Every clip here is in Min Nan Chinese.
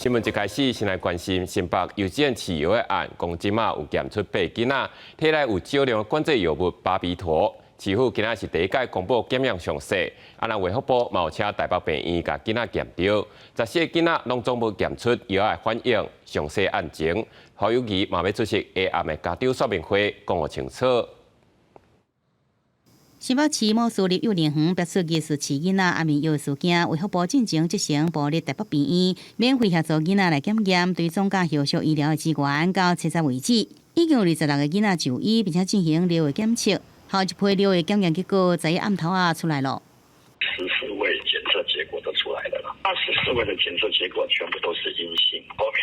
新聞一開始先來關心新北幼稚園飼藥的案，講這馬有檢出八囡仔體內有少量管制藥物巴比妥。市府今仔是第一擺公布檢驗詳細，啊，那衛福部嘛有請台北病院共囡仔檢著，14個囡仔攏總無檢出藥的反應，詳細案情，侯友宜嘛欲出席下暗的家長說明會，講予清楚。新北市某私立幼兒園爆出疑似飼囡仔安眠藥事件，衛福部進前責成部立台北病院免費協助囡仔來檢驗，追蹤佮後續醫療的資源到查實為止，已經有26個囡仔就醫，並且進行尿的檢測。後一批尿的檢驗結果在暗頭仔出來囉。 14位檢測結果都出來了啦，24位的檢測結果全部都是陰性。後面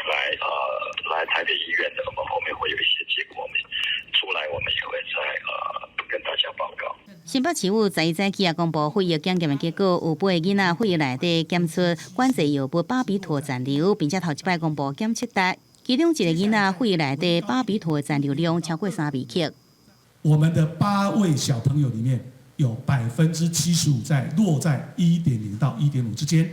來台北醫院的，我們後面會有一些結果出來，我們也會再跟大家報告。新北市府11早起也公布血液檢驗的結果，有八個囡仔血液內底檢出管制藥物巴比妥殘留，並且頭一擺公布檢測單，其中一個囡仔血液內底巴比妥殘留量超過3微克。我們的八位小朋友裡面有75%在落在1.0到1.5之間，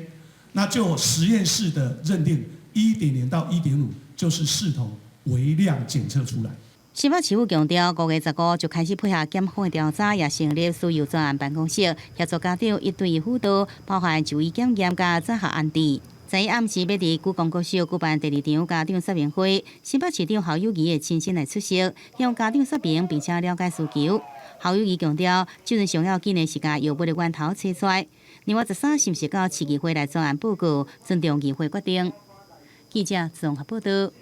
那就實驗室的認定，1.0到1.5就是視同微量檢測出來。新北市府強調，5月15就開始配合檢方的調查，也成立私幼專案辦公室，協助家長一對一輔導，包含就醫檢驗佮轉學安置。十一暗時欲佇莒光國小舉辦第二場家長說明會，新北市長侯友宜會親身來出席，向家長說明並且了解需求。侯友宜強調，這陣上要緊的是共藥物的源頭揣出來。另外13是毋是到市議會來專案報告，尊重議會決定。記者綜合報道。